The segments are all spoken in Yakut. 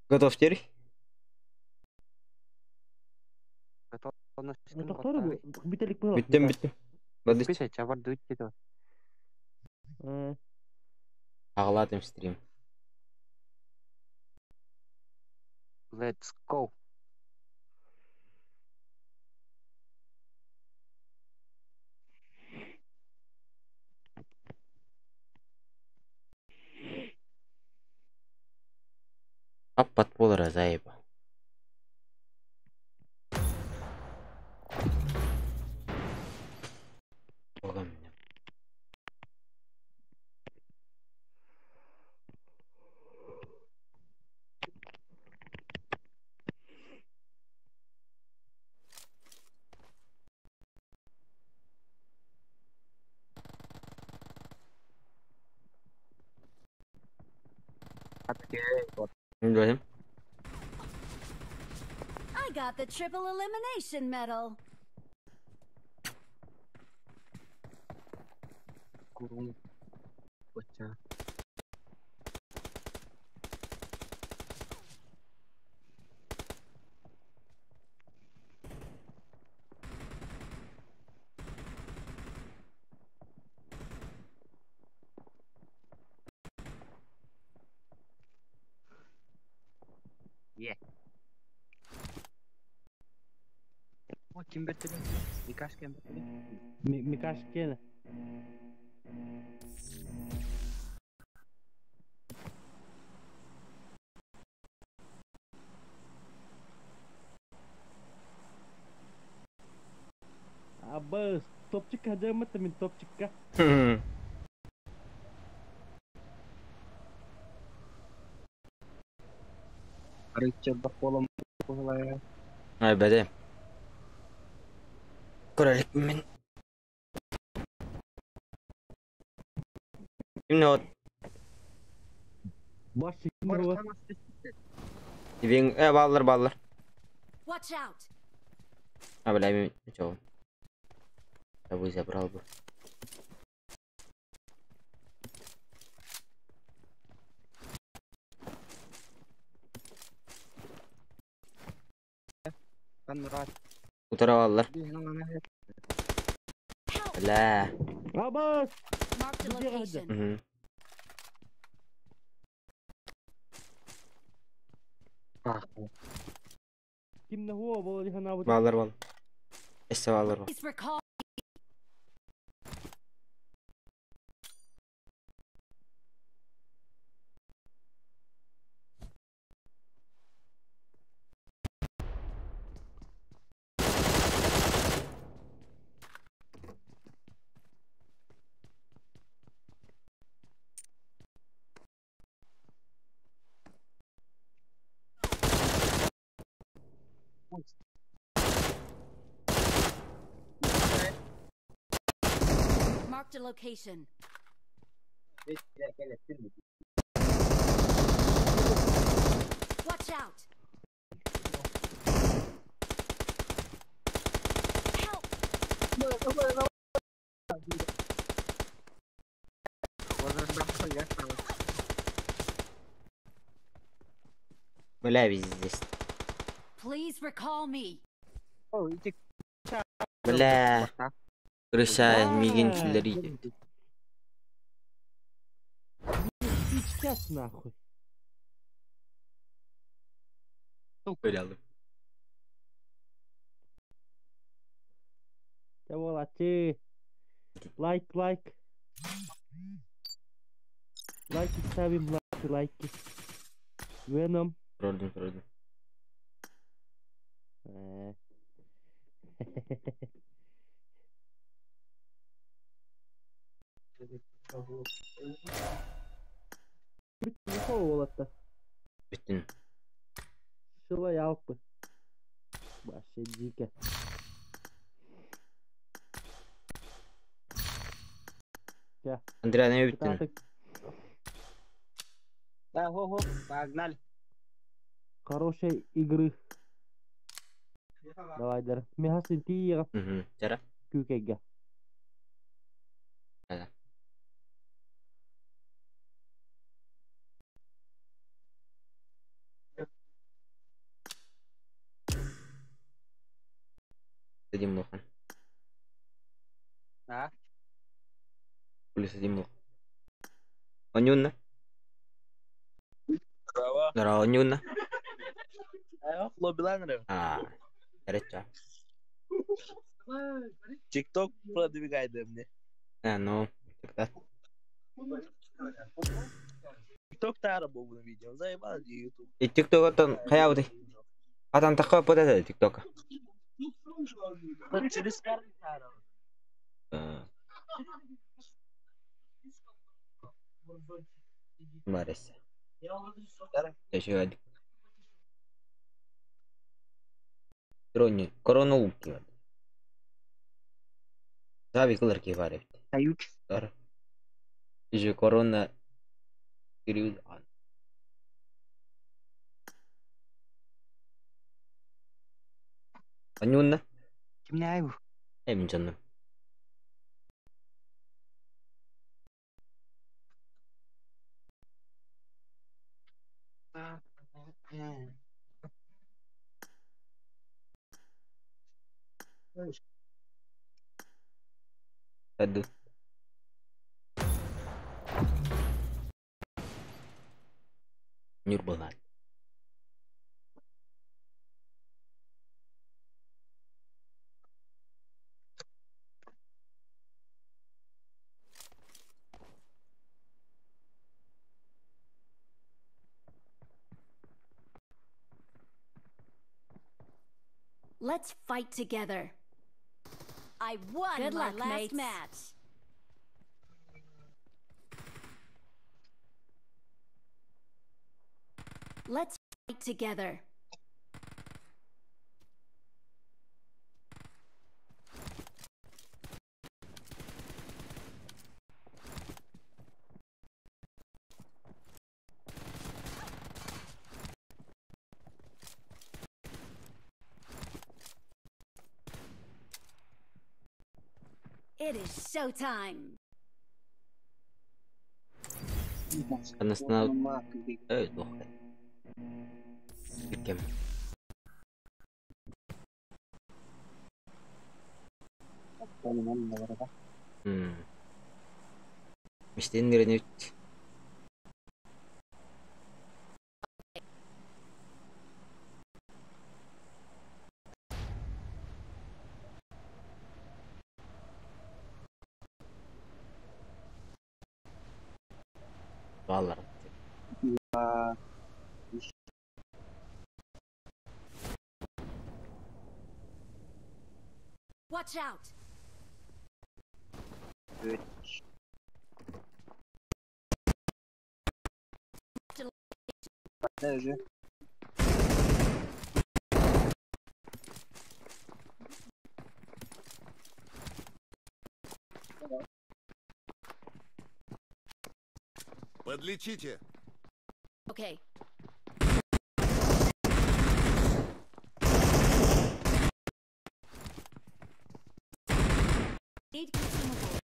Готов теперь? Бүттүм, бүттүм. Бадыч. Аҕалаатым стрим. Let's go. Аппат буолара заеба. Богом. Gördüm. I got the triple elimination medal. Kurung bocah. Yeah. О, ким беттеле? Микаш кем беттеле? Микаш кene. Абыс, топчикка жаммата мин топчикка. Арычча бак болом болая. Ay бәде. Көрелік мен. Кимне от? Баш ким бар? Дибин баллар баллар. Watch out! А бля, мен чё? Я бы забрал бы. Утара баллар. Help! Бля. Абыс! Marked a Где Радя? location. Мгм. Кимне хуа бола дихана бу. Баллар баллар. Эссе баллар. Please recall. Marked a location. Watch out! Help! Бля, везде. Please recall me. Бля. Крыша мигин киллери. Сейчас нахуй. Öyle aldım. Чавалачы. Лайк, лайк. Лайки ставим, лайки, лайки. Веном. Gördüm gördüm. Бүтүн болот да. Бүтүн. Шылай алпы. Вообще дико. Andrea ne бүтүн? Кытаатык. Да, хо-хо, погнали. Хорошей игры. Давай, дар. Михасын тиера Мгм. Жара. күүкэгэ. Да. Один улахан. А? +1 улахан. Онньуунна? Здорово. Здорово, онньуунна? Лобиланеров. А, короче. ТикТок продвигай да мне. А, ну, тогда. ТикТок тара был на видео. Заебал YouTube. И ТикТок оттон хайабыты. Атан такой подает ТикТока. Через карты тара. Барыса. Еще один. Корону луки. Зави кылыр бар эбит. Аюч. Еще корона период. Анюнна? Кимне айбу? Эмин жаным. Aduh. Nyur banget. Let's fight together. I won Good my luck, last mates. match. Let's fight together. It is showtime. Anasını Evet, oh. Ülkem. İşte nereye Vallahi. Watch out. Подлечите. Okay. Need consumable.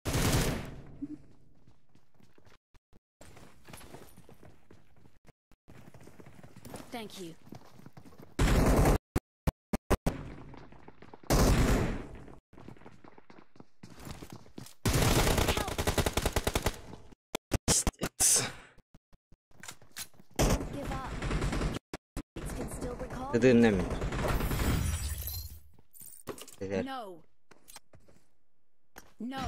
Thank you. Help! Give up. Mates can still recall. Dedim ne? No. No.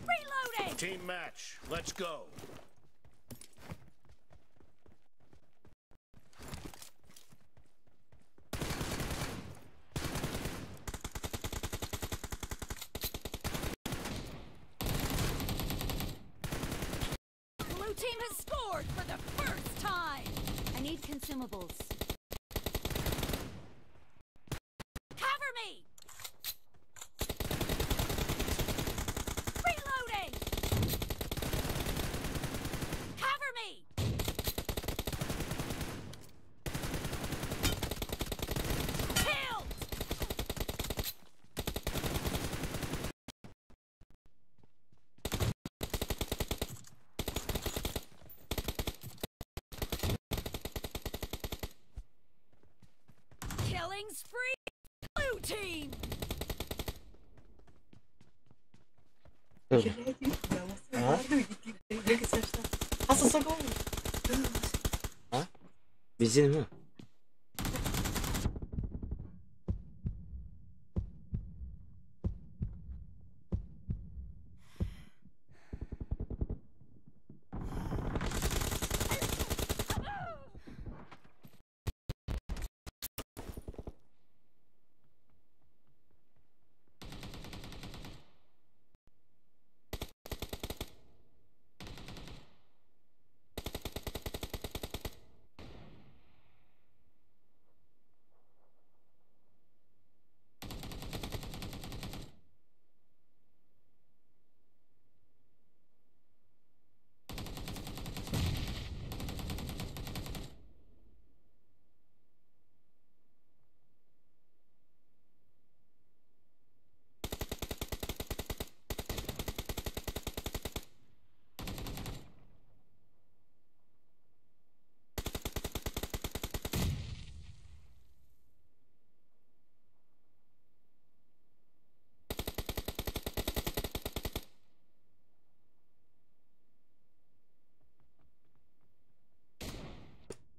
Reloading! Team match. Let's go. Consumables. Cover me! Reloading! Cover me! Killed! Killing spree! Blue team! А? Бензин mi?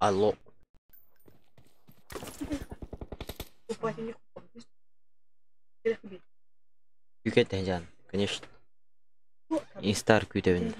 Алло. Күүкэ жан, конечно. Инстар күүтэбин.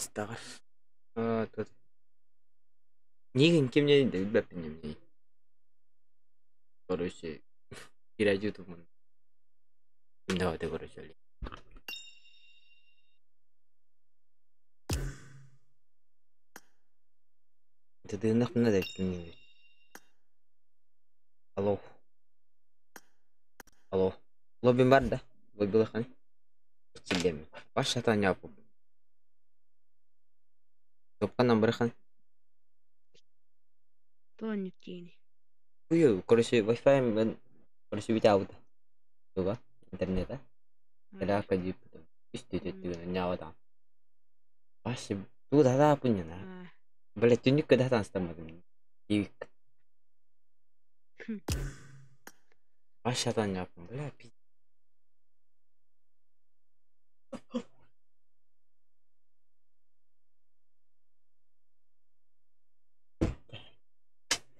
Инстагар. Тут. Нигин кимне билбеппин. Короче, кирэдью тумун. Давайте, короче. Тыдыынах мына да Алло. Алло. Лобби бар да? Лобби хан. Чилдем. Баш шатан япып. Топканан бырхан. Тоник тиини. Ую, короче, Wi-Fi мен короче бит ауда. Туга, интернет, а? Кэла кадип. Үстү нявата. Баш ту да да пуняна. Бля, түнүк када танстамадым. Дивик. Баш шатан япым. Бля, пиздец.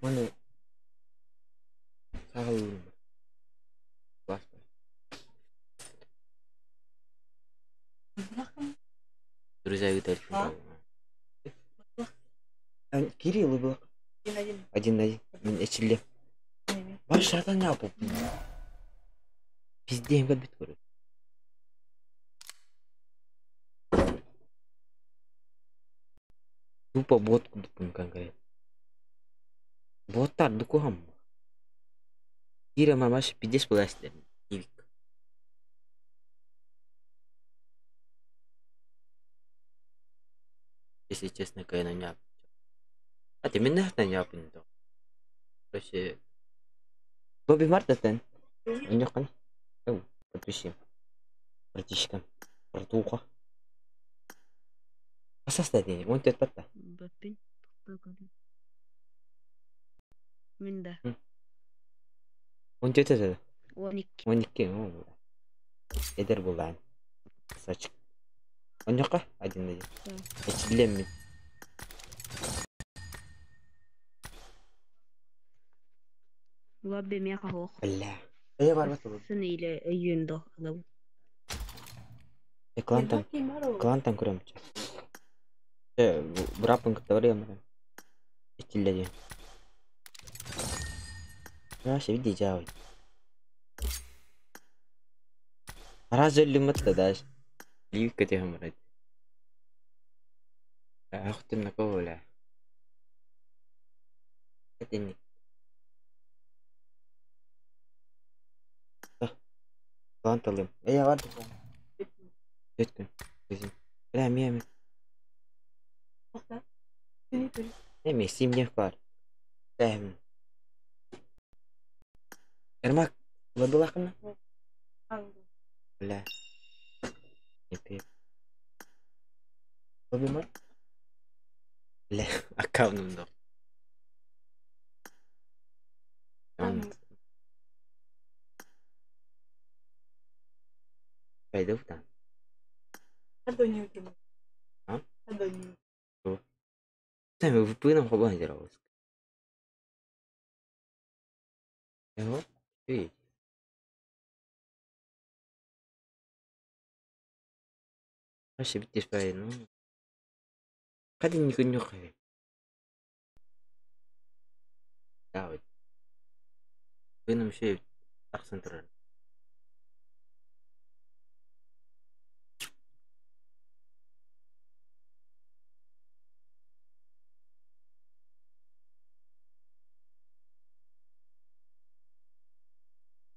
Маны сағылым. Бас. Друзья, Виталий. Кирилл был. Один на один. Мен эчилде. Баш шатан япып. Пиздем кэлбит көрө. Тупо бот кудуппун конкретно. Боттар дукухам. Кира мамаша пиздец была Дивик. Если честно, кайна не. А ты меня не то. Короче, Бобби Мартин. Инёхан. Эу, подпиши. Братишка. Братуха. Асастадини, он тет патта. Баппин. Мин да. 14 этэ. 12. 12. О, эдэр буоллаҕын. Красавчик. Онньоххо один один. Эчиллэммин. Лобби миэхэ суох. Бля. Ээ барбат буолуо. Сын или өйүүн до ылабын. Э, клантан, клантан көрөм. Э, быраппын кытта барыам барам. Эчиллэ диэн. Вообще види дьаабый. Араас өллүммэт да даже. Лив көтөһөн барат. Ахтым на кого бля. Этинник. Клан талым. Э, бар. Төрт күн. Өзүм. Бля, мия ми. Эми симнех бар. Тэм. Эрмак, лабылахына? Бля. Епе. Лобимар? Бля, аккаунтум да. Пойду там. А? Тэм, выпыном хобан дералыс. Его? Эй. Вообще биттеш бай, ну. Қадин күн жоқ. Давай. Күнім ше тақсын тұрар.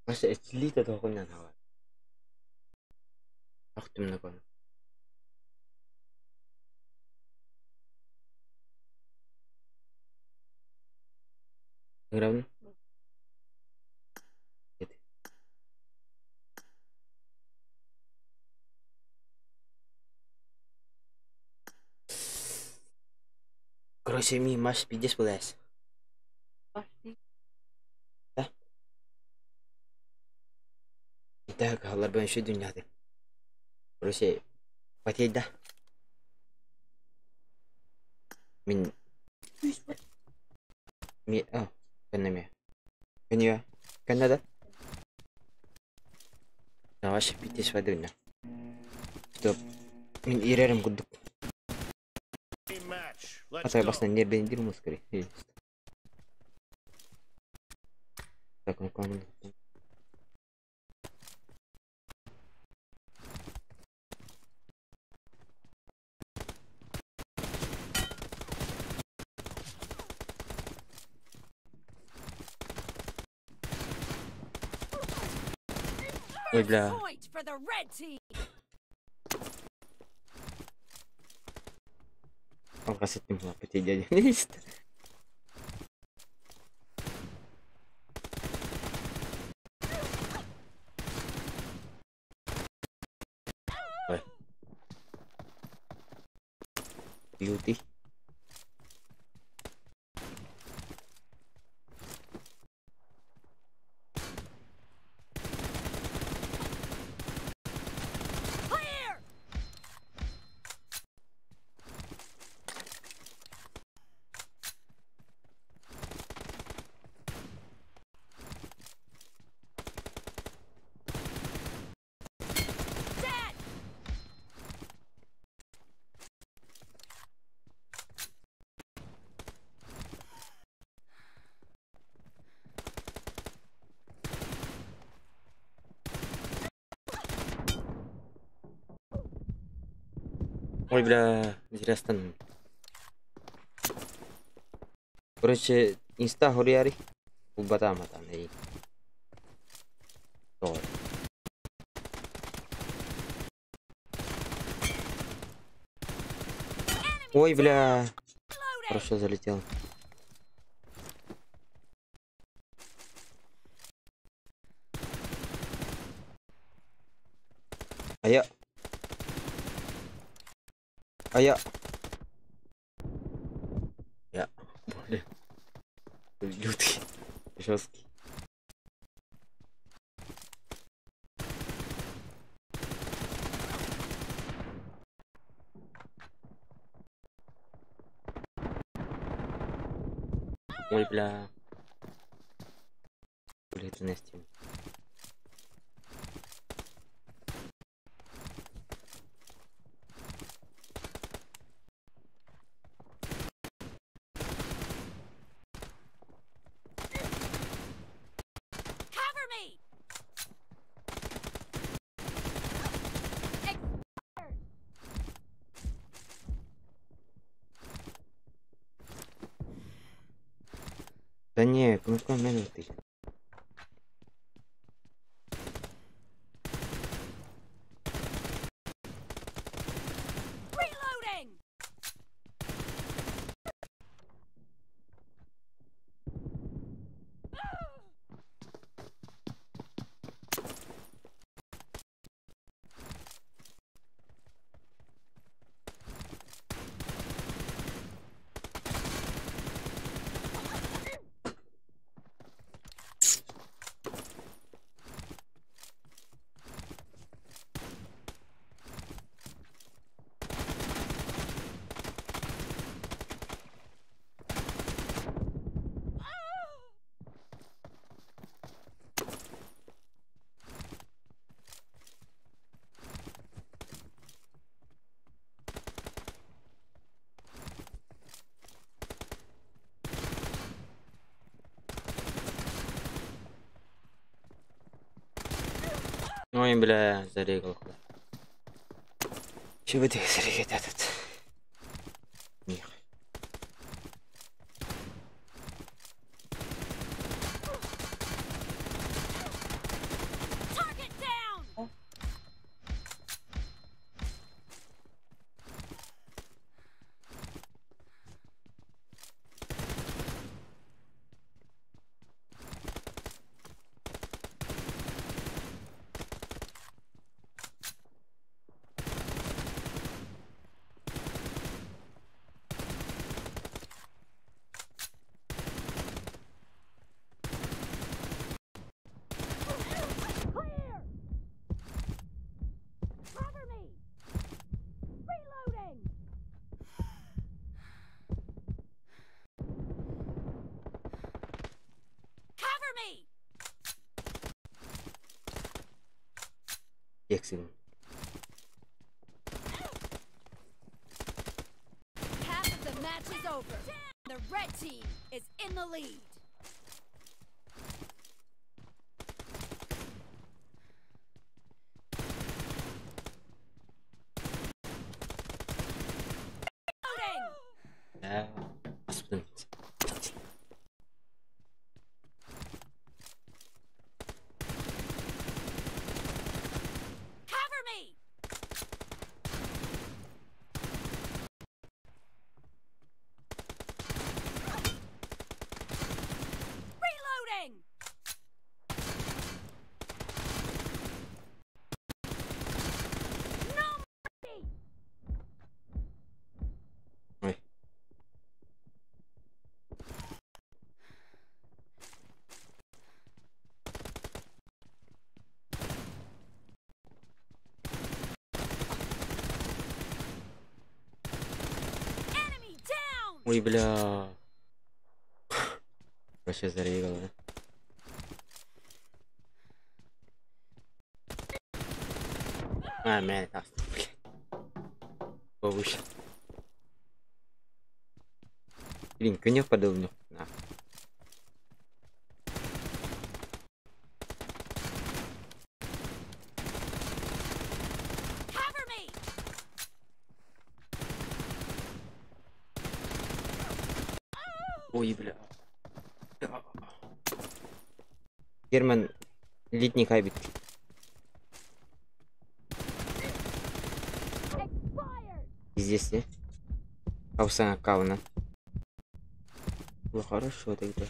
Вообще эчилите тоқымнан хава. Ақтымна кон. Ыҥырабын? Эт. Короче, ми маш пиздец булаас. Да? Так, алар ben şu dünyada. Короче, потейда. Мин ми а, кэннеме. Кэнниэ. Кэннэ да? Вообще пиздец вадыня. Стоп. Мин ирерим курдук. Атай басына нербен дирмус скорее. Так, ну камень. Ой, бля. Point for the red team. Алҕас эттим лаппыт дядя. Ой. Лютый. Clear. Dead. Ой, бля, зря стану. Короче, инста хориари. Убата матан эй. То. Ой, бля. Хорошо залетел. А я... А я... Я... Блин. Лютый. Жесткий. Ой, бля. Бля, это Настя. Cover me! Expired! Да не, кнопка меню ты. Reloading! Ой, бля, зарегал. Чего ты зарегать этот? Них. Target down! Clear! Cover me! Reloading! Cover me! Кексин. Half of the match is over. The red team is in the lead. Reloading! Да. Господи. Cover me! Reloading! No mercy! Ой. Enemy down! Ой, бля. Вообще зарегал, да? А, мэн, блядь. Повыше. Блин, конек подал мне. На. Cover me! Ой, бля. Герман, летний хабит. Expired! Здесь, не? Ауса кауна. Ну хорошо тогда.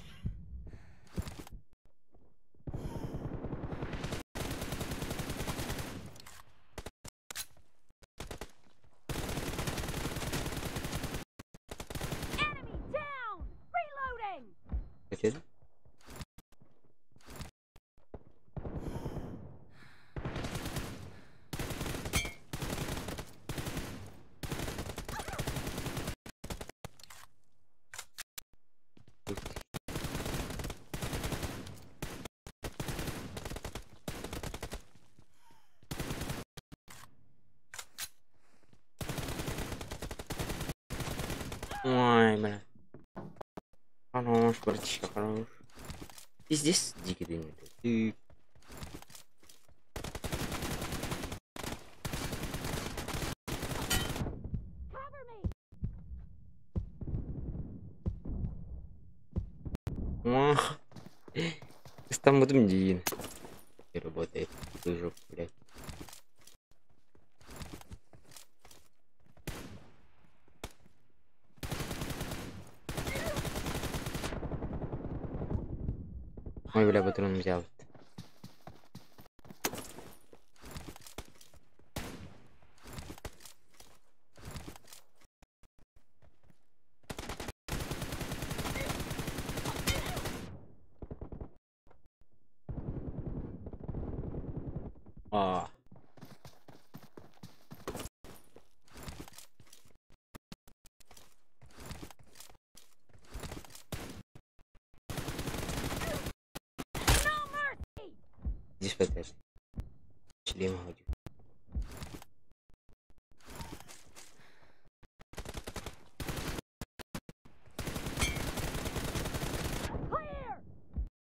Enemy down! Reloading! Хотели? Ой, бля. Хорош, братишка, хорош. Пиздец, дикий дым. Ты. Там будем Дин. И работает. Слышу, блядь. Ой, бля, патрон взял. А. Здесь опять. Шлем ходит.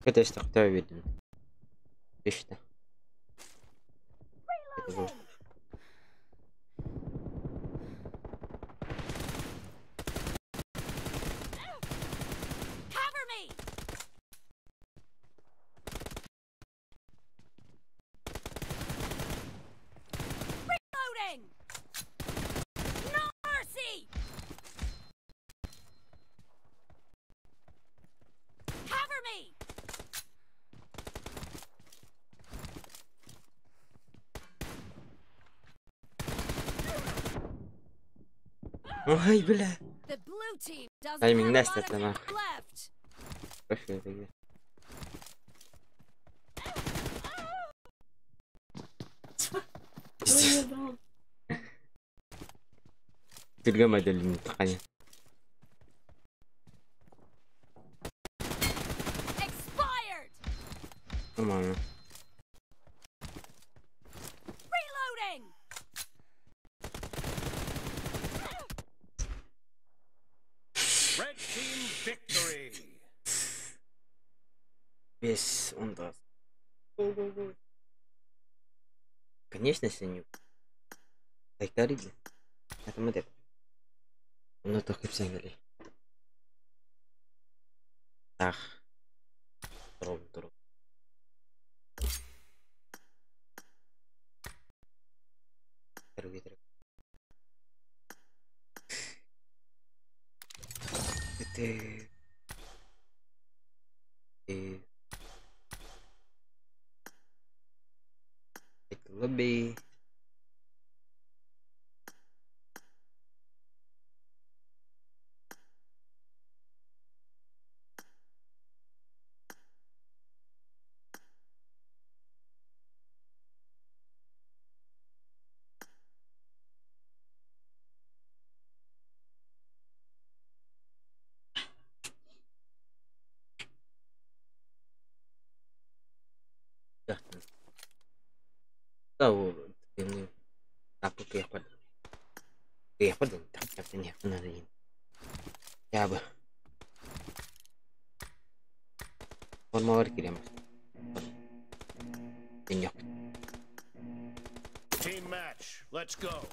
Это что видно. Пишет. Cover me! Reloading! No mercy! Cover me! Ой, бля. The blue team doesn't Тайминг have a Настя lot of это нахуй. left. Пошли, тогда. Пиздец. Другая модель не такая. Expired! Нормально. Reloading! Red team victory. Весь он даст. Конечно, синю. Лайктарыды. Это модель. Ну то кипсенгели. Так. Тром, тром. Другой, другой. Это... Это лобби. Team match. Let's go.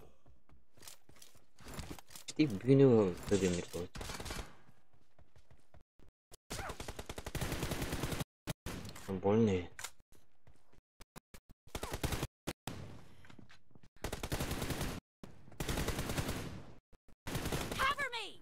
Больные. Cover me!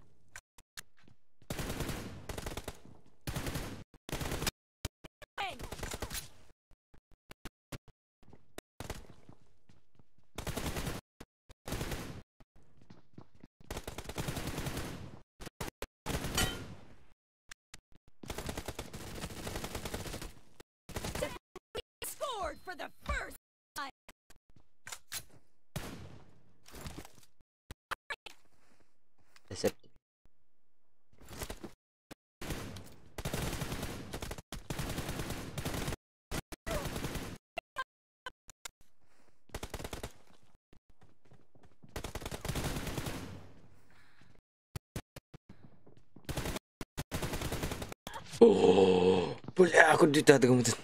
Scored for the first time. Deceptive. О, бля, куда ты?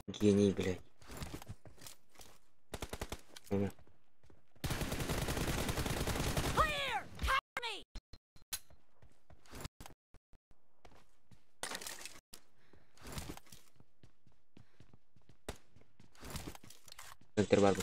Гений, блядь. Clear! Cover me! Центр бар.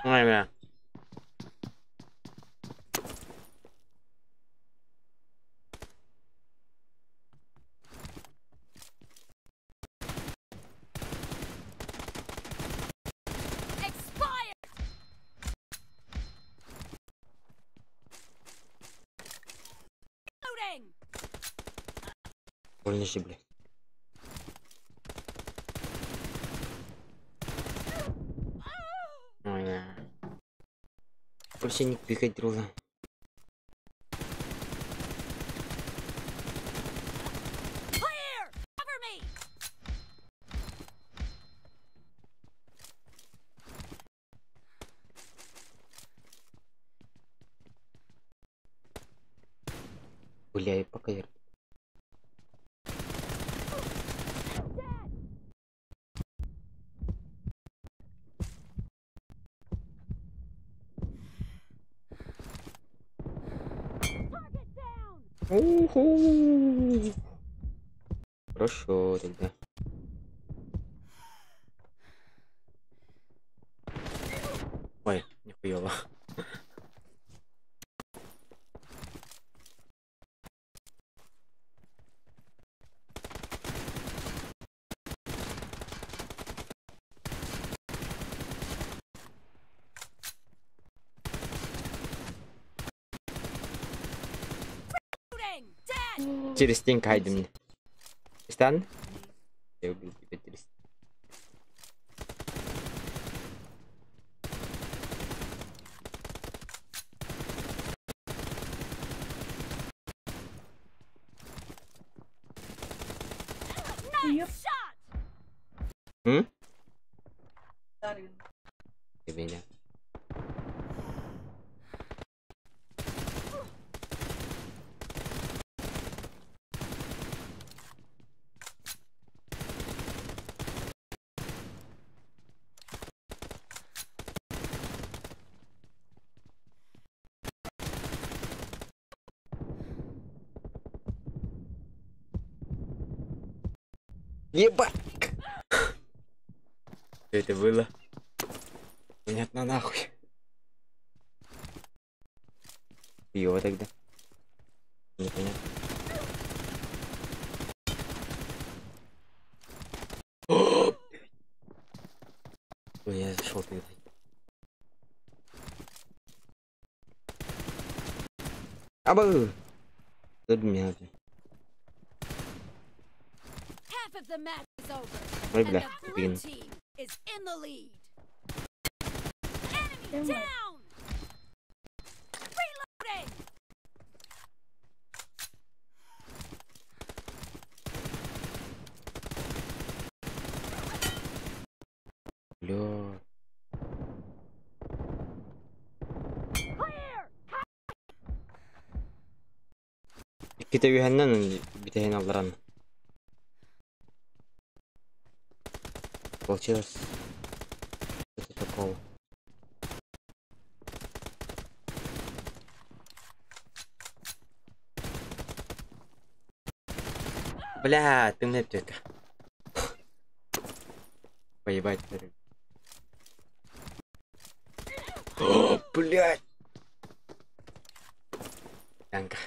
Ой, бля. Expired! Loading! Больно же, блядь. Ой, бля. Вообще не пикать друга. Clear! Cover me! Бля, я пока я... Target down! Уху. Хорошо тогда. Ой, нихуево. Loading! Dead! Через стенку хайди мне. Стан? Я убил тебя через. Nice shot! М? Ты меня. Ебать! Что это было? Понятно нахуй. Его тогда. Непонятно. О, блядь. Ой, я зашел тогда. Абы! Тут меня. Half of the match is over. Ой, And бля, the blue блин. team is in the lead. Enemy down! Reloading! Бля. Clear! Иккитэ үһэннэн бүтэһин алларан. Получилось что-то такого. Бля, ты мне тетка. Поебать. О, блядь. Данка.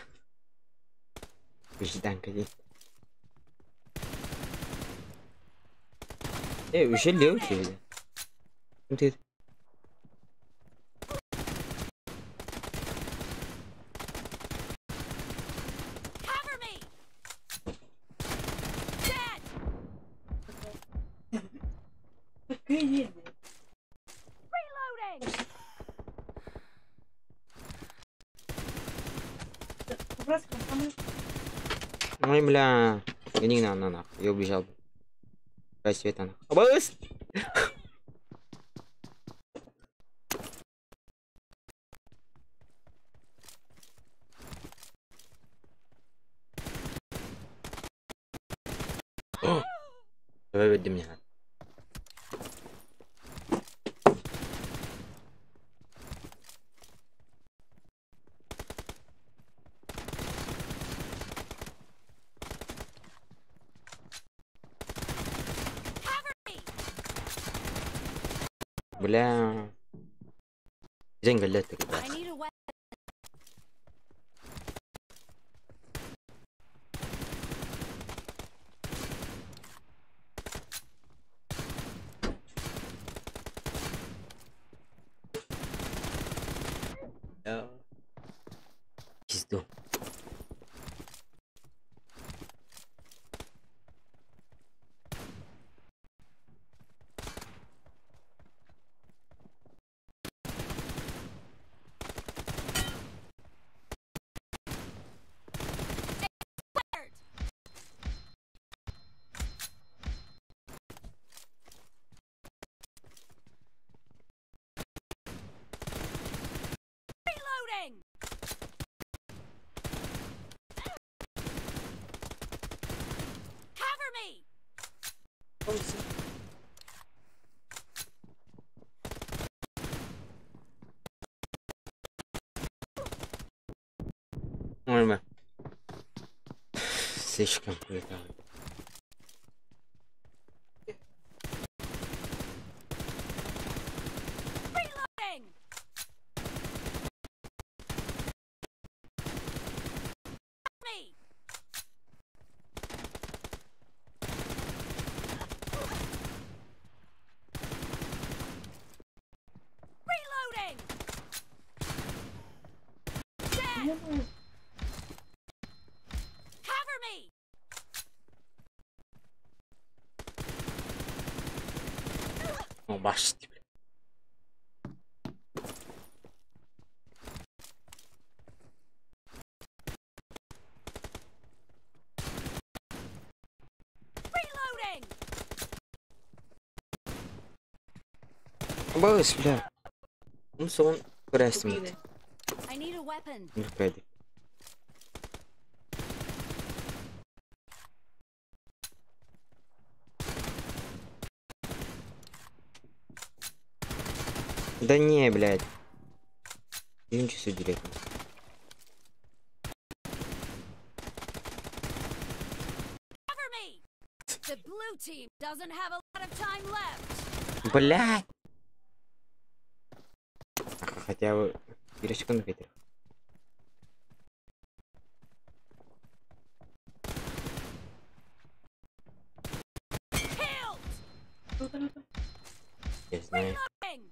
Данка, иди. Эй, уже легкий. Ты. Reloading. Ой, бля. Гони на, на, на. Я убежал. Дай света на. Абас! Давай веди меня. Cover me. Бля. Деньги лет I ребят. need a weapon. Пизду. Fired. Reloading. Cover me. Ой, бля. Слишком круто. Reloading. Me. Reloading. Dead. Cover me. О, башти, бля. Reloading. Абас, бля. Ну, сон пресмит. I need a weapon. Ну, кайды. Да не, блядь. Ничего себе делать. Cover me. The blue team doesn't have a lot of time left. Блядь. Ах, Хотя бы дырочку на ветрах. Killed. Я знаю. Reloading.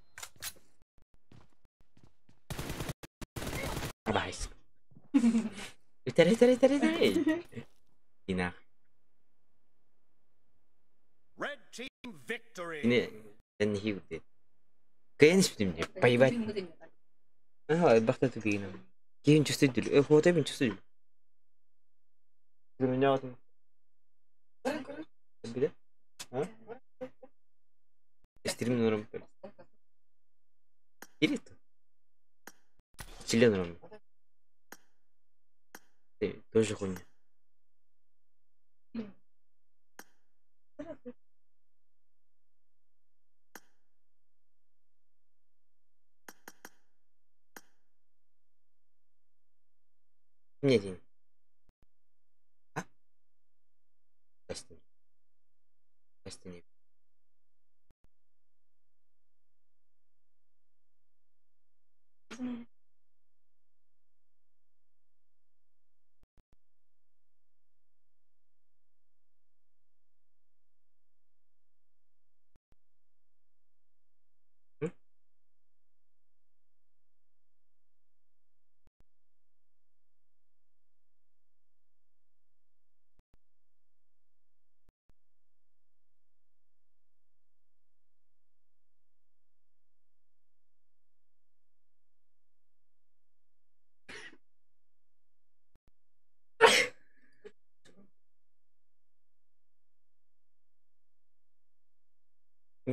Абайс. Үтәрі, үтәрі, үтәрі, үтәрі. Дина. Red team victory. Не, да не хил Кайын мне, поебать. Ага, бахта тупина. Кийин чувствует, вот я чувствую. Для меня вот. Беда? А? Стрим норм. Или то? Член норм. Ты тоже хуйня. Мне день. А? Прости. Прости.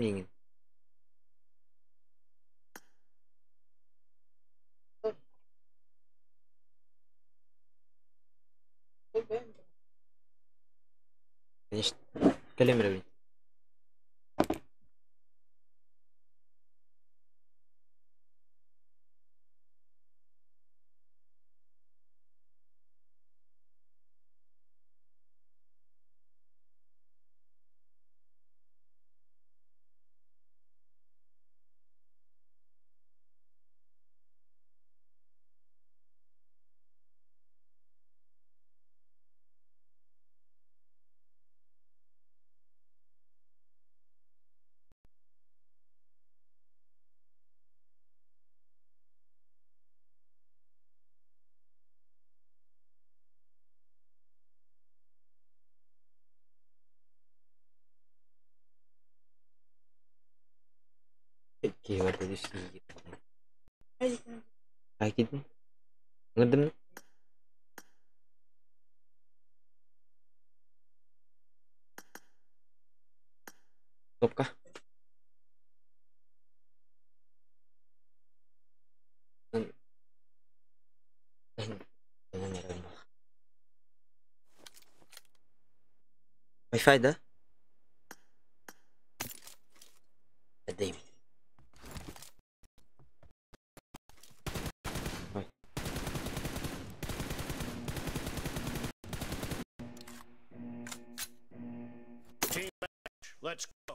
Миигин. Конечно. Кэлим эрэ Киһи барда түс Кидин? Ыҥырдым. Топка. Wi-Fi да? Отдай. Ой. Team match. Let's go.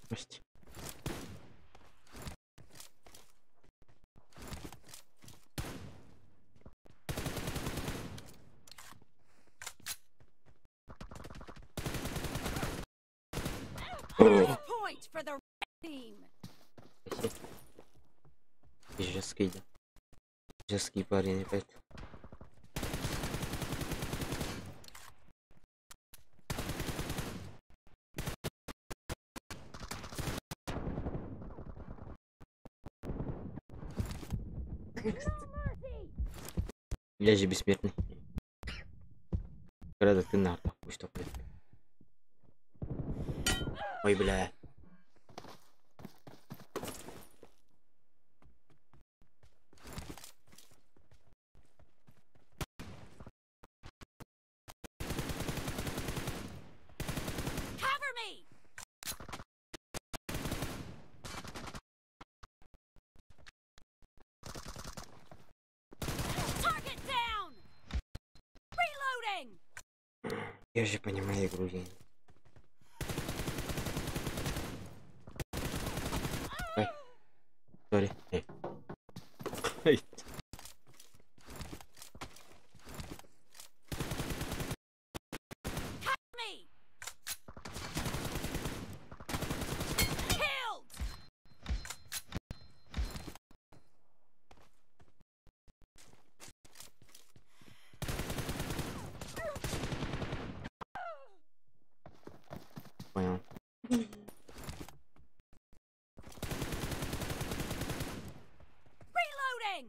Пусть. Bonus point for the red team. Жесткий, да. Жесткий парень опять. No mercy. Я же бессмертный. Когда ты на пусть так. Ой, бля. Cover me. Target down. Reloading. Я же понимаю игру, я. Ой. Сори. Эй. Ой. Cover me. Killed. Понял. Reloading.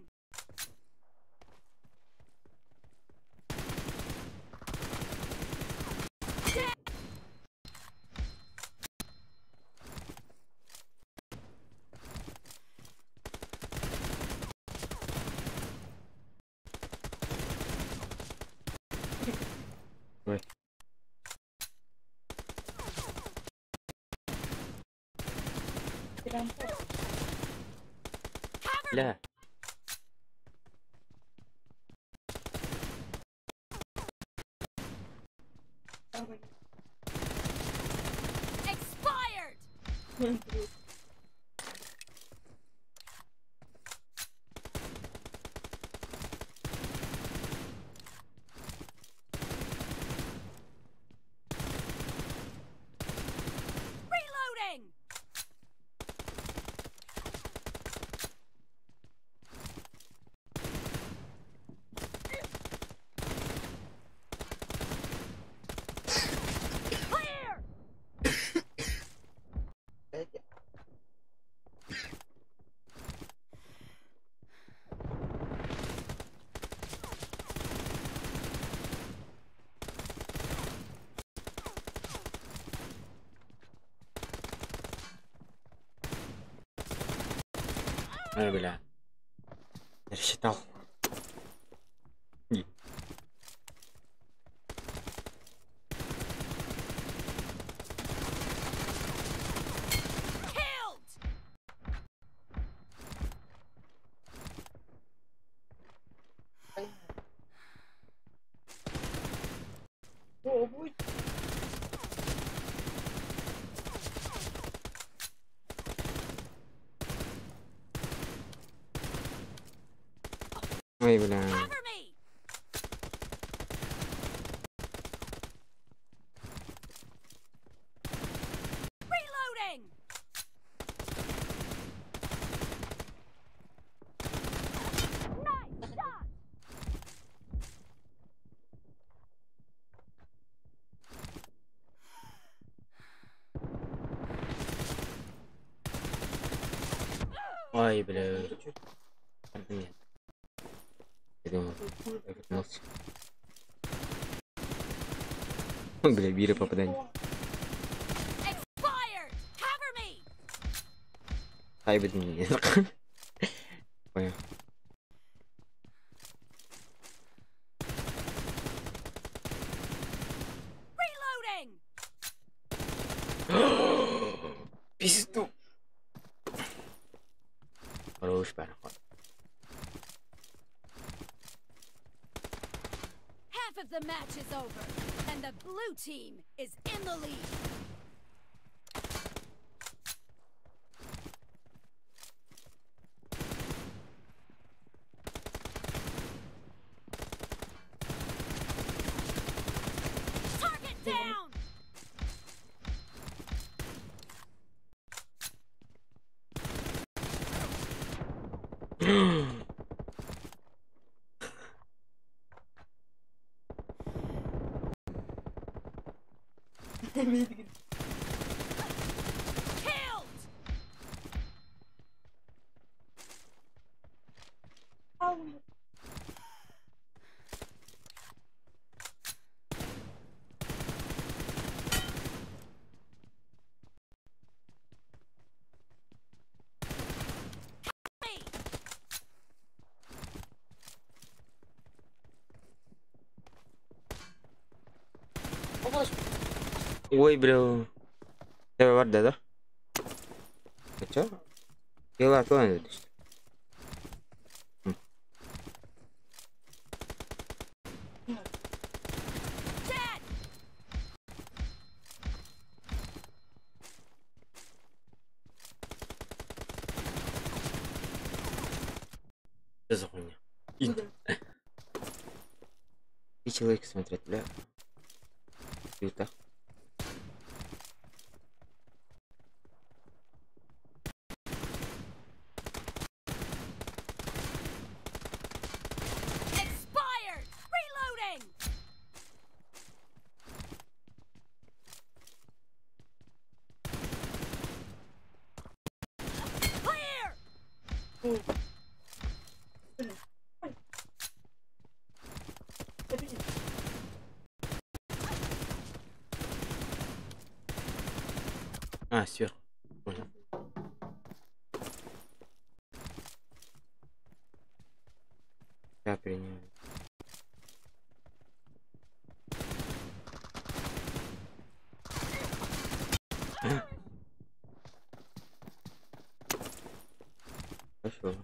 Ой. Cover Бля. Expired. Reloading. Clear. А, бля. Рассчитал. Ой, бля. Ой, бля. Нет. Я думал, я вернулся. Бля, бира попадание. Ай, блин, не. Понял. Пизду. Хорош, пароход. Half of the match is over, and the blue team is in the lead. Target down! Killed! Ой, бля. Тебе бар да? Чё? Дела то не. Что за хуйня? И человек смотрит, бля. Люто. А, сверху. Понял. Я принял. Хорошо.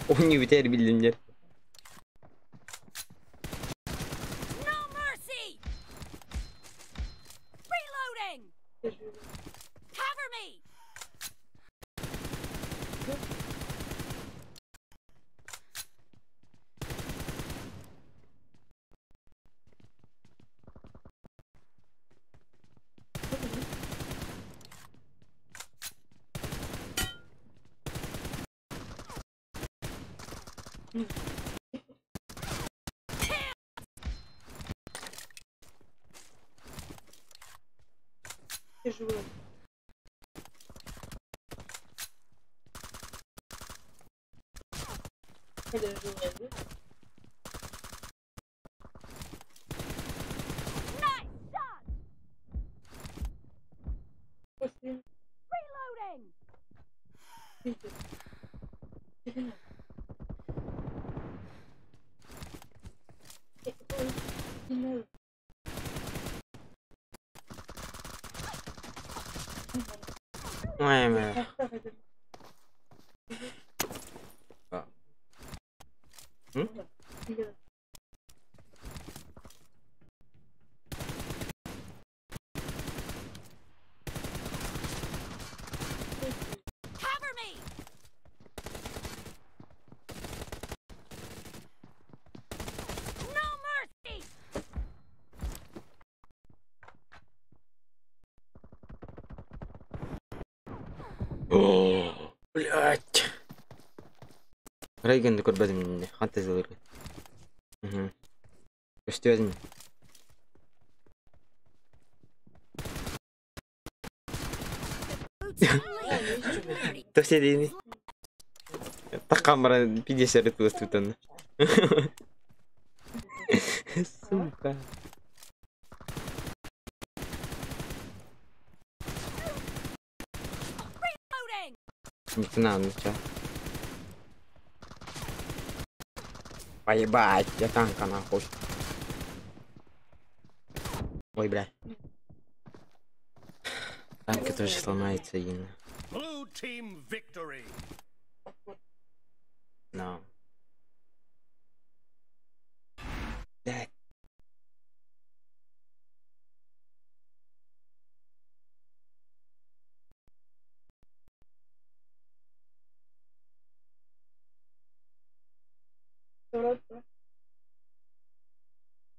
Он biter bilinir. No mercy. Reloading. Cover me. Ой, бля. М? Cover me! No mercy! О, блядь. Рейган көрбөтүм иннинэ. Ханта зылыргын. Угу. Көстүөтүм. Blue team leads. 30 Тосе диини. Таккан баран пидесери туостутан. Сука. Reloading! Не знаю, ну чё. Поебать, я танка нахуй. Ой, бля. Танки тоже сломаются, Инна. Blue team victory. No. Блядь.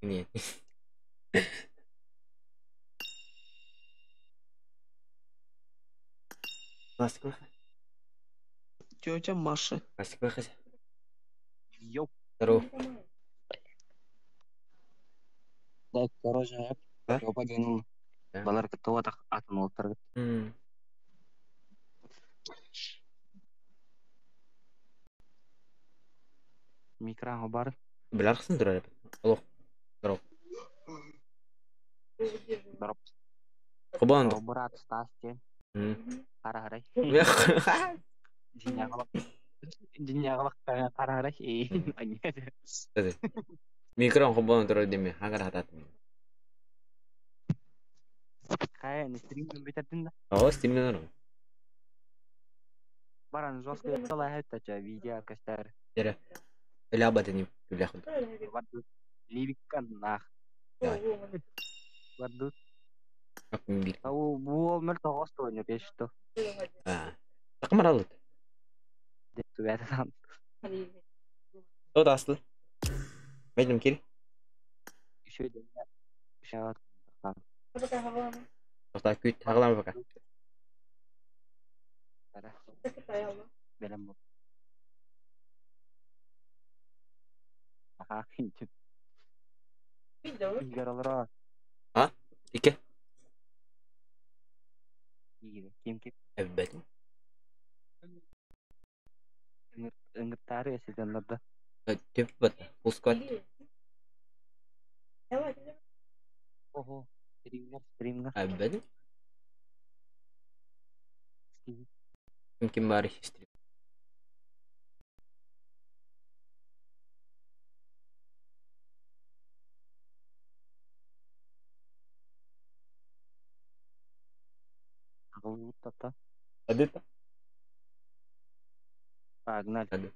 Нет. Классик выход. Тетя Маша. Классик выход. Йоп. Здорово. Да, короче, Да? Опа диэн Да. балар кыттыбатах атын олтар. М. Микроға бар. Биларсың турар. Алло. Здорово. Здорово. Кубан. Брат, Стас, тем. Қара-қарай. Диняғылық қара-қарай. Микрон кубан турар деме. Хагар хатат. Қай, не стриммен бетердin да. О, стриммен. Баран жестко салай хаттача видео кастар. Эре. Ля батын бляху. Барду. Либиккан нах. Барду. Бир. Ау бу ол мөр тоғыз ойнап ешті. А. Такмар алыт. Деп түбәтан. О, аслы. Бәйдем кири. Еще де. Шават. Тоқта күт, тағылама пока. Белем бу. Аха. Игоралара. А? Ике. Игере. Ким ким? Әббәт. Ыңгыртары эсиденлерде. Төп бат. Full squad. Охо. Стримгер, стримгер. Әббәт. Ким ким бар стрим. Тата. Адыта. Погнали. Ады.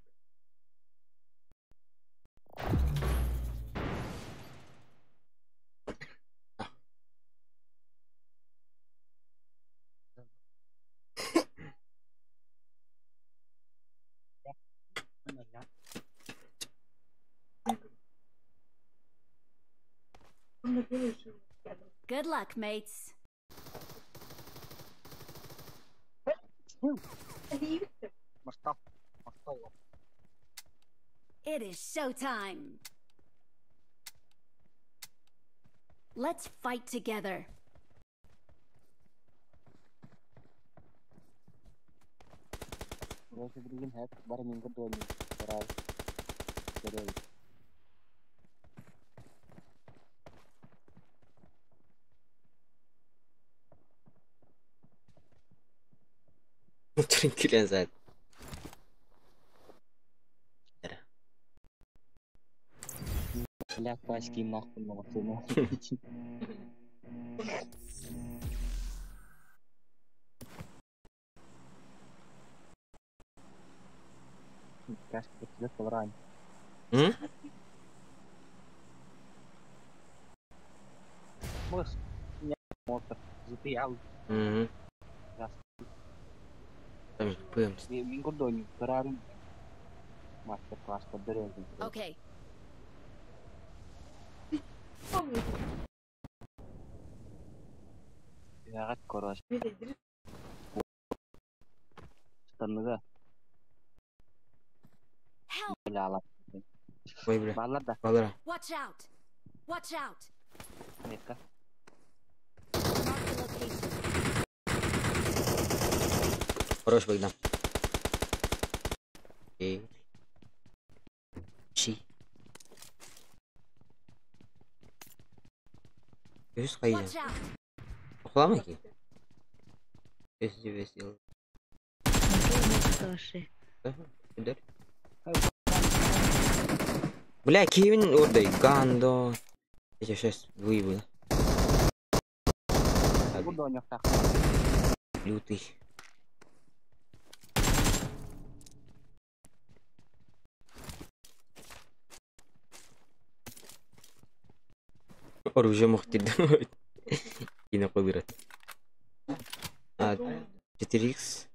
Good luck, mates. It is showtime. Let's fight together. Tranquilizado. Бля, пачки нахуй нахуй нахуй. М? Угу. Там пымс. Okay. Help! Ой, бля. Балара. Watch out! Watch out! Mark the location. Хорош, Богдан. Окей. Чи. Үс Watch хайа. out! Охлама ки? Үс весел. Бля, Кевин ордай, гандо. Я тебя сейчас выебу. Лютый. Оружие мог тебе И на вырод. А, 4х.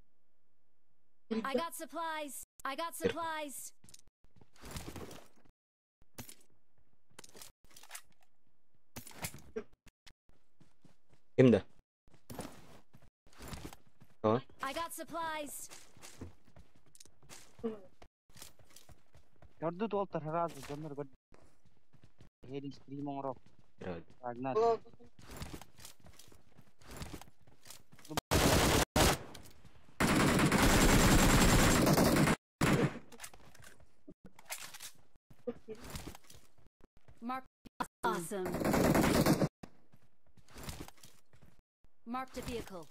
I got supplies. I got supplies. Кимде? О. I got supplies. Mark awesome. Marked a vehicle.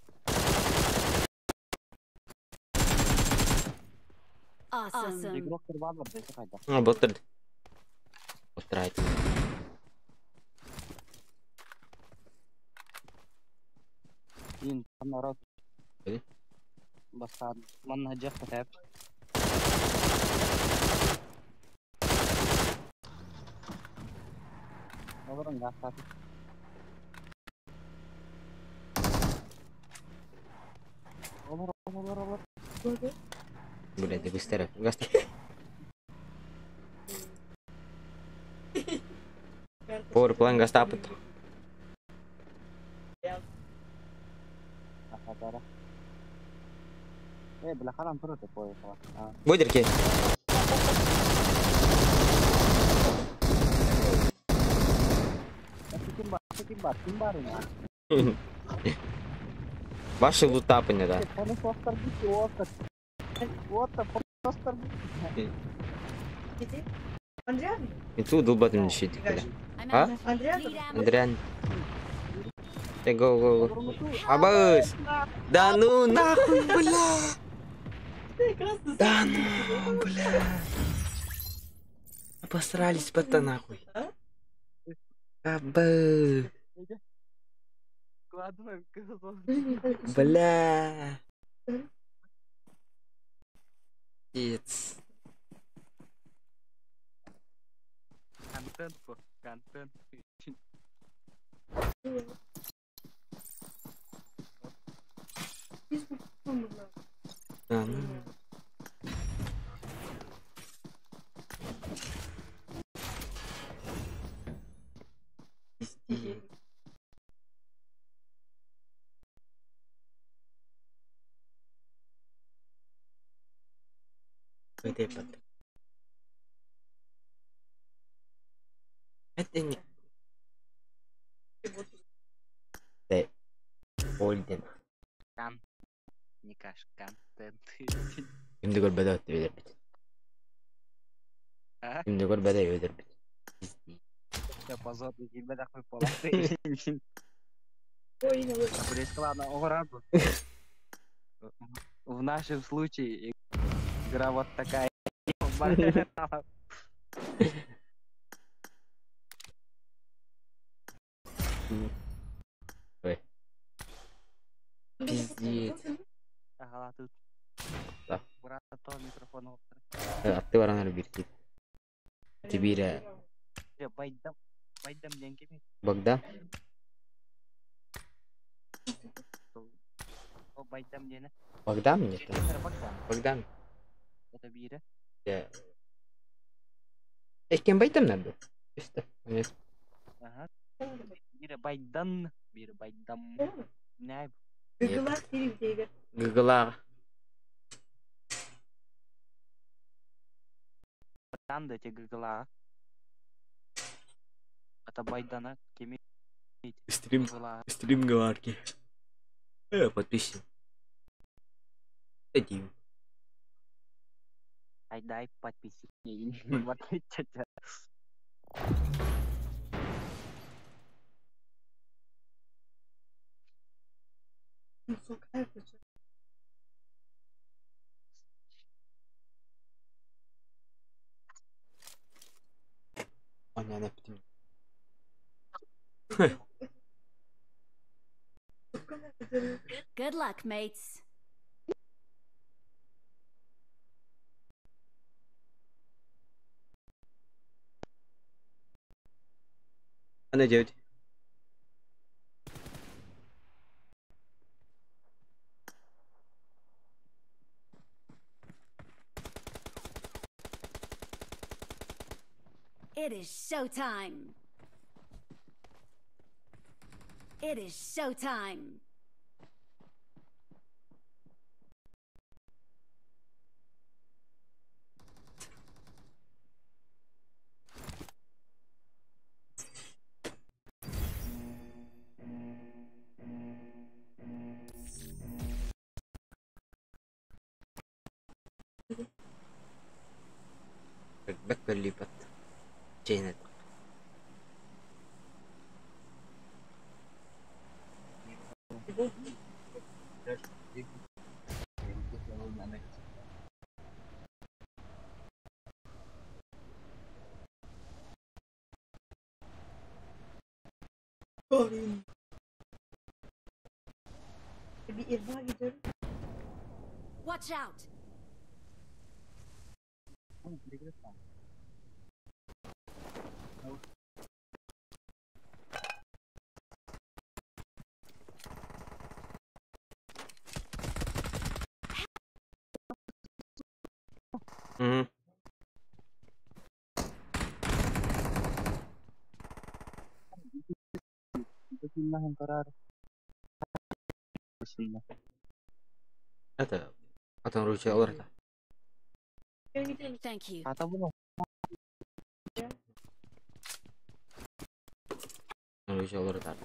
Awesome. А, боттер. Боттер. Бля, ты быстро. Power plan гастапыт. Выдерки. Ваши лутапы, да. И тут долбатым щит. А? Андриан. Ты го, го, го. Абыс! Да ну нахуй, бля! Да ну, бля! Обосрались бота нахуй. Абы. Бля. Пиздец. Контент. А, ну. Пиздец. Это не... Да. Ольден. Никаш, контент. Şimdi gol bedava öldür bit. Şimdi gol bedava öldür bit. Я позор, В нашем случае игра вот такая. Ой. Пиздец. Ага, тут. Да. Брат. То микрофон оттар. Атты баран бир тип. Тибире Байдам. Байдам диэн кими? Богдан. О, Байдам диэне. Богдан нет. Богдан. Богдан. Это бире. Эккен Байдам надо. Чисто. Ага. Бире Байдан, бире Байдам. Не. Гыгыла сирим. Гыгыла. Там да те гыгыла. Это Байдана кеми. Стрим. Стрим говорки. Подписчик. Один. Ай дай подписчик. Аня, птим. Good luck, mates. Она делать. It is showtime. It is showtime. Бэк Чейнет. Watch out. Угу. Это потом ручья аларда. Thank you. Ручья аларда.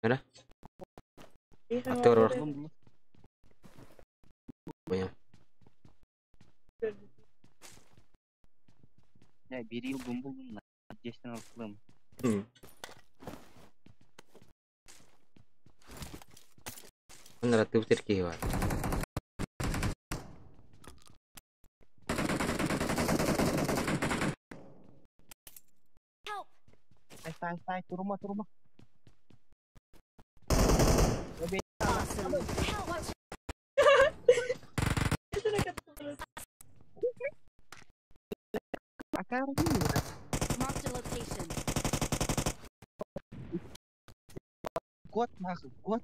Нера? Актер. Понял. Я берил бумбул на 10 алым. Нара ты в бар. Тай тай турма турма. Awesome. Watch Marked a location. Год нахуй, год.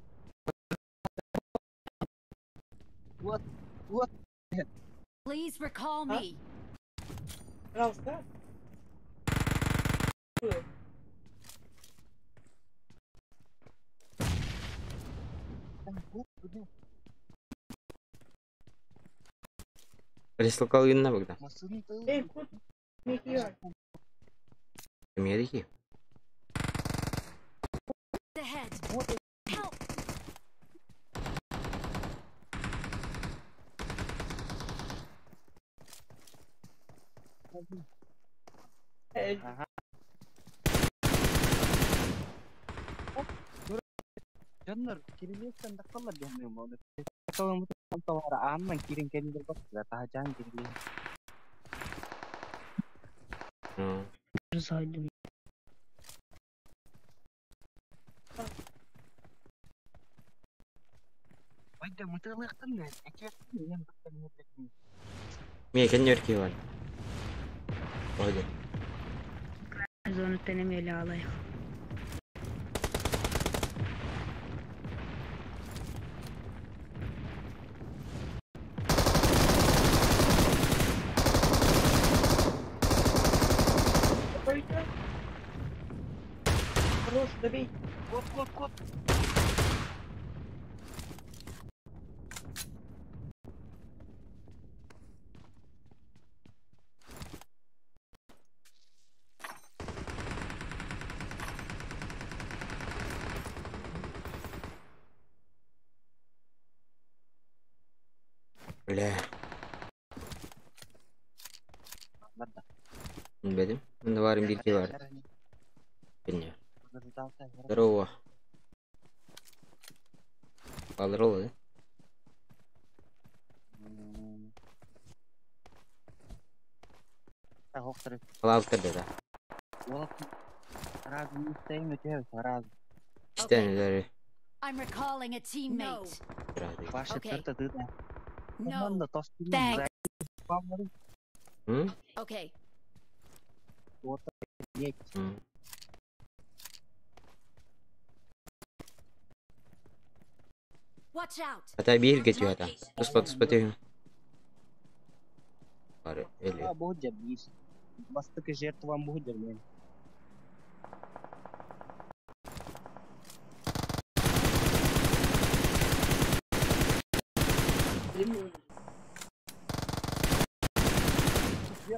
Вот, вот. Please recall me. Пожалуйста. Рислокал на Богдан. Эй, кот, Америки. Ahead. Help. Ага. Дьоннор кирилиэттэн тахсаллар диэн буолла. Товара ааннан кирин кэллэр баттылар, таһаджаан кирилиэ. Сайдым. Мия кэннер ки бар. Ойды. Зону тенемели алайық. Хорош, добей. Кот, кот, кот. Бля. Bilmedim. Bunda varım bir ki var. Bilmiyorum. Здорово. Балыр ол, да? Алып да. İşte I'm recalling a teammate. Okay. No. Thanks. Hı? Okay. Hı. Watch out. Hatta bir geçiyor hatta. Tuspa tuspa diyor. Var öyle.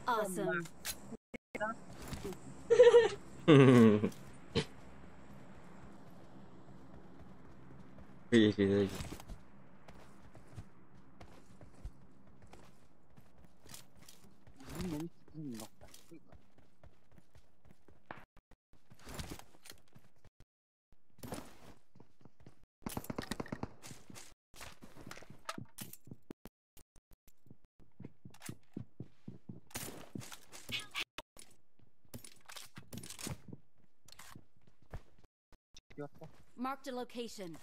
Awesome. İyi iyi. Marked a location.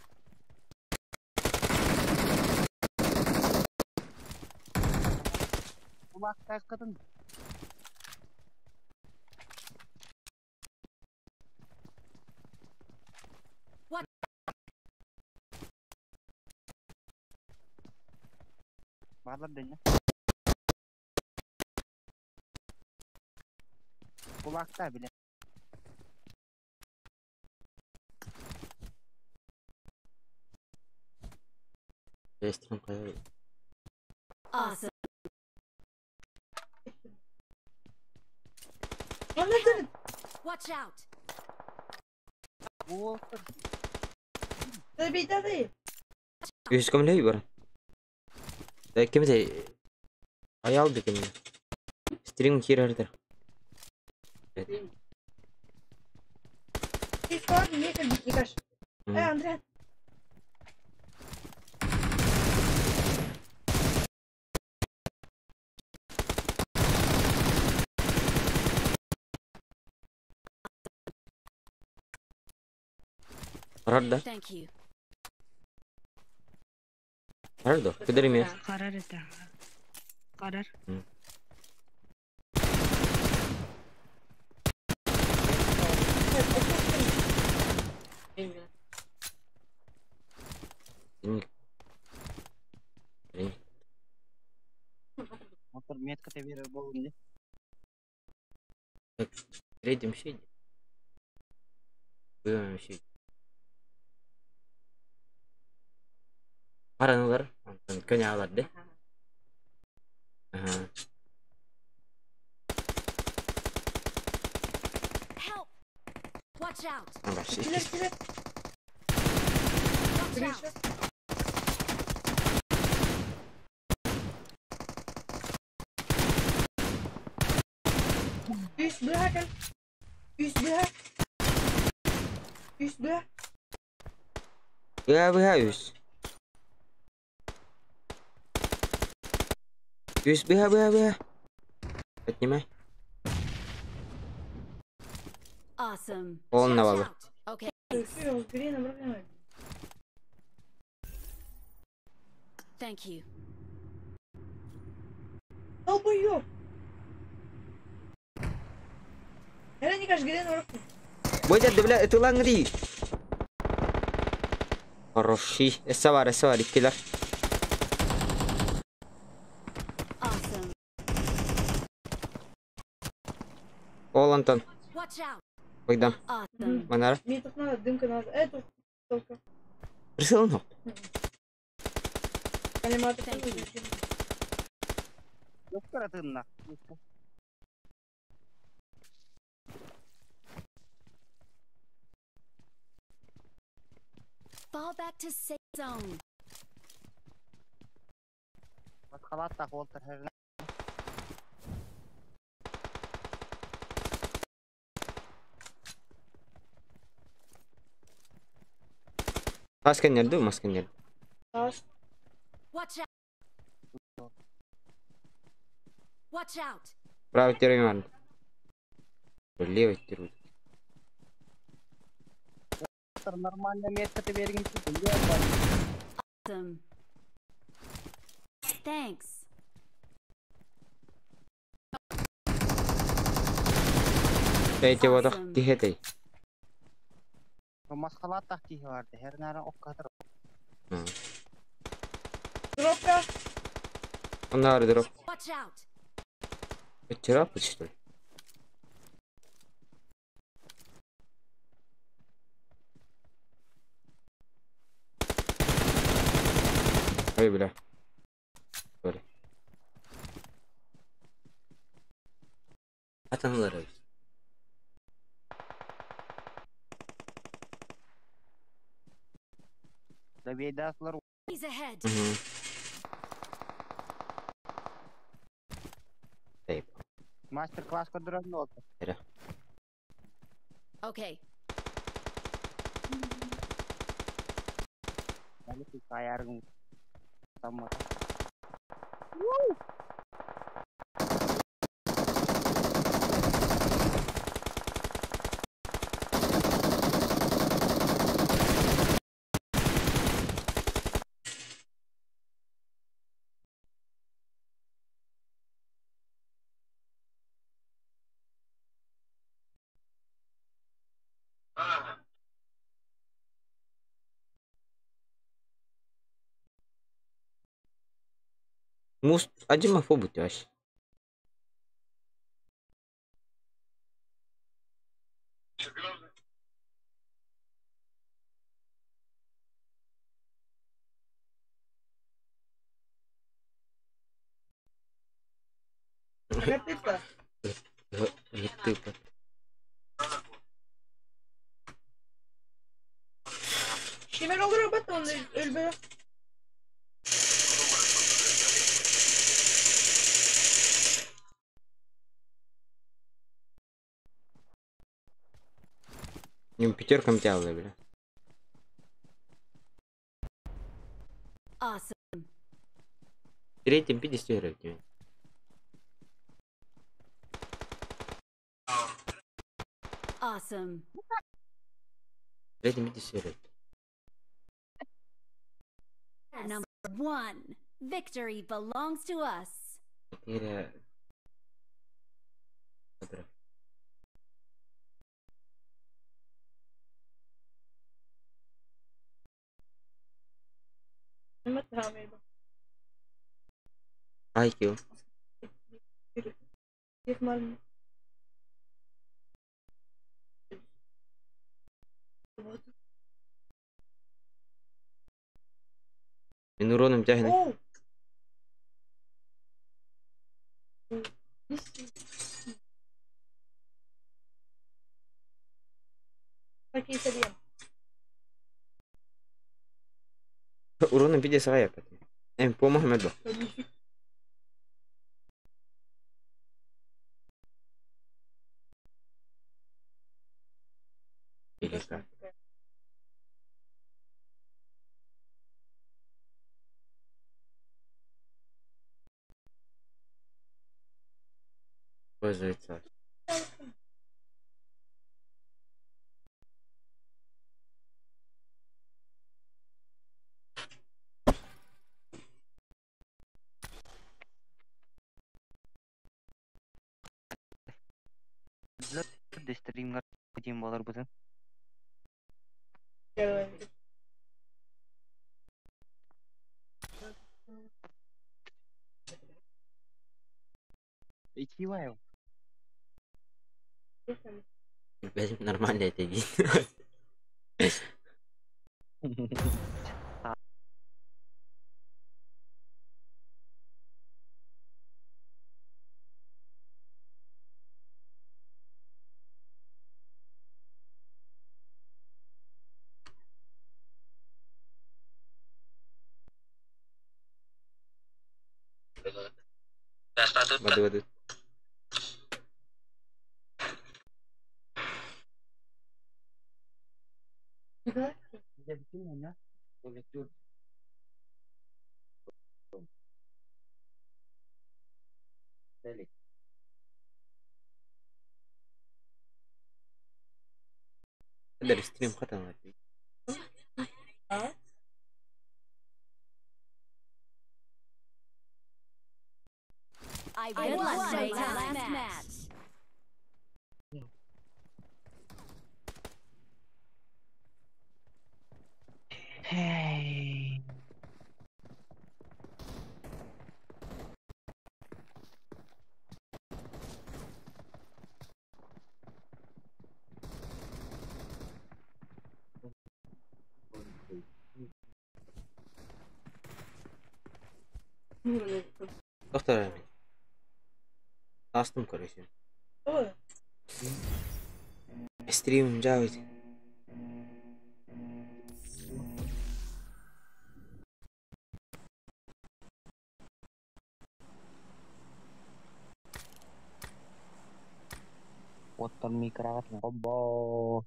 What? Kulakta bile. Awesome. Watch out. Yüz komle var. Da kimse ayal dikim. Stream kirardır. Andrea. Karar da. Thank you. Karar da. Gidelim ya. Karar et. Karar. Третьим щит. Buyurun şey. Paranılar, könyalar de. Aha. Help! Watch out! Başla. Watch out! Üst bırak. Üst bırak. Üst bırak. Bırak bırak üst. Üst bırak bırak bırak. Поднимай. Awesome. Он навал. Okay. Thank you. Долбоёб. Вероника, жгли на руку. Бой дядя, бля, это лангри. Хороший. Эссе бар, иккилэр. Awesome. Ол Антон. Watch out. Богдан. Awesome. Манара. Мне тут надо, дымка надо. Эту только. Присылну. Коллиматор. Thank you. Ёпкаратынна. Fall back to safe zone. Басқалаттақ олтыр хәрін. Маска нерді, маска нерді. Аш. Watch out. Watch out. Правый термин бар. Левый термин. Нормально меткаты бергін Awesome. Thanks. Эти вот Awesome. тихетей. Масқалаттақ тихи барды. Хәрін оққатыр. Дропка. Оннары дроп. Watch out. Вчера что ли? Ой, бля. Сори. Атанлар. Добейдасылар He's ahead. Угу. Тейп. мастер-класс көрдіретін олтыр. Okay. Әлі аяргын. Таммата. Муст один мафо будь вообще. Гатыпа. Гатыпа. Кемер olur бат оны өлбө. Не пятеркам тяла, бля. Awesome. Третьим 50 играют. Awesome. Третьим 50 играют. Number one. Victory belongs to us. Потеря... кадров. IQ. Він уроном тягне. Оу! Окей, садим. Уроном піде сарая. Ем, помогай медло. Или как? Пользуется. Да стримҥар диэн буоларбытын. Итиваев. Блин, нормально это видно. Воды, воды. هذا الستريم ختم. I won my last match. Hey. Доктор Астым, короче. Стрим жабыть. Оттон микроҕа хоббоо.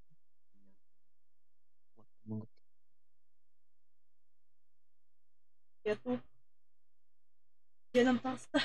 Я тут. Дедом таста.